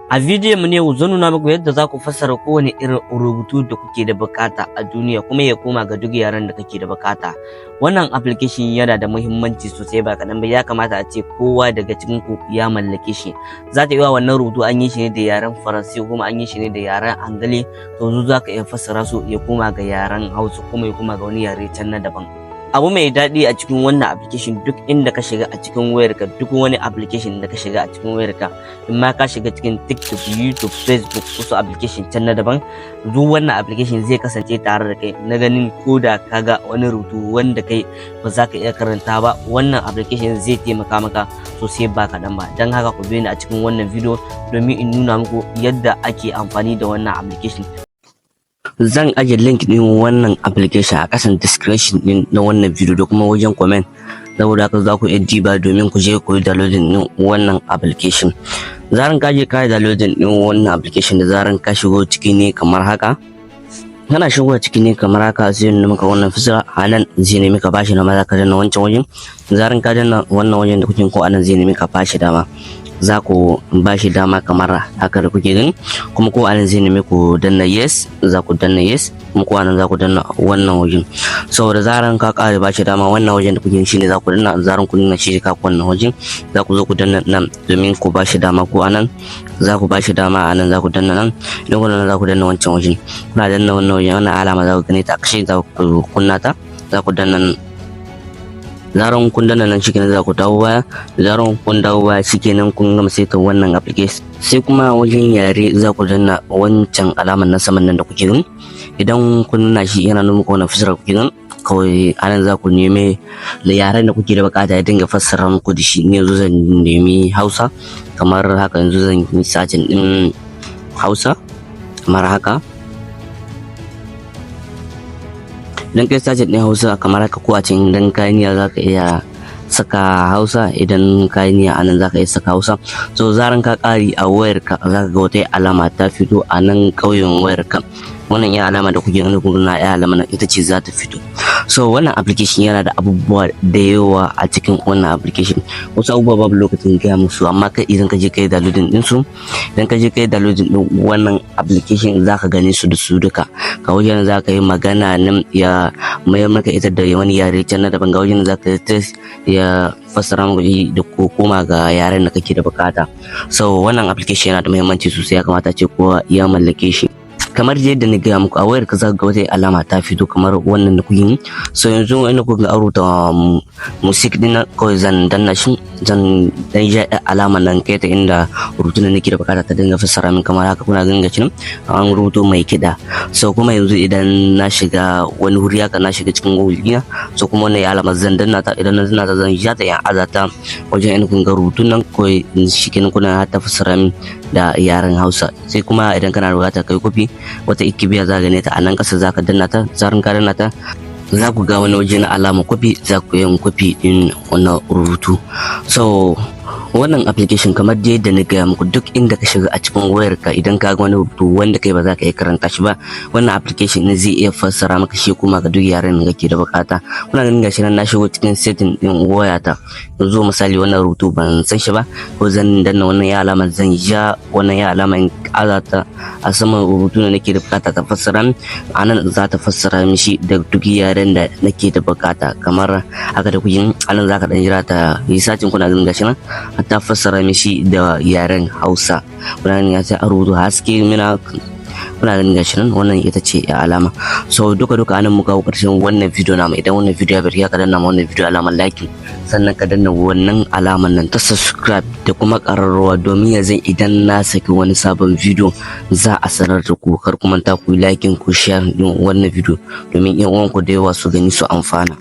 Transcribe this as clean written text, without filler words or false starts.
A bidiyon mu ne zan nuna muku yadda za ku fassara kowane irin rubutu da kuke da bukata a duniya, kuma ya koma ga duk yaren da kake da bukata. Wannan application yana da muhimmanci sosai ba kaɗan ba, ya kamata a ce kowa daga cikin ku ya mallake shi. Za ta iya wannan rubutu an yi shi ne da yaren Faransa, kuma an yi shi ne da yaren Angale, to yanzu za ka iya fassara su ya koma ga yaren Hausa, kuma ya koma ga wani yare can na daban. Abu mai daɗi a cikin wannan application, duk inda ka shiga a cikin wayarka, duk wani application da ka shiga a cikin wayarka, in ma ka shiga cikin TikTok, YouTube, Facebook, wasu application can na daban, duk wannan application zai kasance tare da kai na ganin ko da ka ga wani rubutu wanda kai ba za ka iya karanta ba, wannan application zai taimaka maka sosai ba kaɗan ba. Don haka ku biyo ni a cikin wannan video domin in nuna muku yadda ake amfani da wannan application. Zan ajiye link din wannan application a kasan description din na wannan video da kuma wajen comment. Saboda haka za ku iya diba domin ku je ku yi downloading din wannan application. Zaran ka je ka yi downloading din wannan application, da zaran ka shigo ciki ne kamar haka, kana shigowa ciki ne kamar haka, zai nuna maka wannan fuska. A nan zai nemi ka bashi dama, za ka danna wancan wajen. Zaran ka danna wannan wajen da kuke ko a nan, zai nemi ka bashi dama, za ku ba shi dama kamar haka da kuke gani. Kuma ko anan zai nemi ku danna yes, za ku danna yes. Kuma ko anan za ku danna wannan wajen. Saboda zaran ka kare ba shi dama, wannan wajen da kuke shine za ku danna. Zaran ku danna shi ka wannan wajen, za ku zo ku danna nan domin ku ba shi dama. Ko anan za ku ba shi dama, anan za ku danna nan. Idan kuna za ku danna wancan wajen, kuna danna wannan wajen, wannan alama za ku gani ta kashe, za ku kunna ta, za ku danna nan. Zaran kun danna nan, shikenan, za ku dawo baya. Zaran kun dawo baya, shikenan, kun gama saita wannan application. Sai kuma wajen yare, za ku danna wancan alamar na saman nan da kuke gani. Idan kun nuna shi, yana nuna muku wannan fuskar kuke gani. Kawai anan za ku nemi da yaren da kuke da bukata ya dinga fassara muku da shi. Ni yanzu zan nemi Hausa kamar haka. Yanzu zan yi searching din Hausa kamar haka. Idan kai searching din Hausa kamar haka, ko a cikin idan kayan niyya za ka iya saka Hausa. Idan kayan niyya, anan za ka iya saka Hausa. So zaran ka ƙari a wayarka, za ka ga wata alama ta fito a nan ƙauyen wayarka. Wannan ya alama da kuke gani, kun na ya alama nan, ita ce za ta fito. So wannan application yana da abubuwa da yawa a cikin wannan application. Wasu abubuwa babu lokacin gaya musu, amma kai idan ka je kai downloading din su, idan ka je kai downloading din wannan application, za ka gane su da su duka. Ga wajen za ka yi magana nan, ya mayar maka ita da wani yare can na daban. Ga wajen za ka yi text, ya fassara maka da ko koma ga yaren da kake da bukata. So wannan application yana da muhimmanci sosai, ya kamata ce kowa ya mallake shi. Kamar yadda na gaya muku, a wayar ka za ga wata alama ta fito kamar wannan da kuke yi. So yanzu inda kuka ga rubuta music din nan, kawai zan danna shi, zan dan ja alama nan kai ta inda rubutun da nake da bukata ta dinga fassara min kamar haka. Kuna ganin gashi nan an rubuto mai kiɗa. So kuma yanzu idan na shiga wani wuri haka, na shiga cikin Google dina, so kuma wannan ya alama zan danna ta. Idan na danna ta, zan ja ta yan aza ta wajen inda kun ga rubutun nan. Kawai shikenan, kuna ta fassara min da yaren Hausa. Sai kuma idan kana bukatar kai copy, wata ikibiya za gane ta a nan ƙasa, za ka danna ta. Zaran ka danna ta, za ku ga wani waje na alama copy, za ku yin copy din wannan rubutu. So wannan application, kamar dai yadda na gaya muku, duk inda ka shiga a cikin wayarka, idan ka ga wani rubutu wanda kai ba za ka iya karanta shi ba, wannan application ne zai iya fassara maka shi kuma ga duk yaren da kake da bukata. Kuna ganin gashi nan na shigo cikin setting din wayata. Yanzu misali wannan rubutu ban san shi ba, ko zan danna wannan ya alama, zan ja wannan ya alama in azata a saman rubutu da nake da bukata ta fassara. A nan za ta fassara mishi da duk yaren da nake da bukata kamar haka da kuke. A nan za ka dan jira ta yi searching. Kuna ganin gashi nan ta fassara mishi da yaren Hausa. Kuna ganin ya ce a rubutu haske mina. Kuna ganin gashi nan, wannan ita ce alama. So duka duka anan muka kawo karshen wannan video namu. Idan wannan video ya burge ka, danna ma wannan video alamar like, sannan ka danna wannan alamar nan ta subscribe da kuma ƙararrawa, domin yanzu idan na saki wani sabon video za a sanar da ku. Kar ku manta ku like, ku share din wannan video domin yan uwanku da yawa su gani su amfana.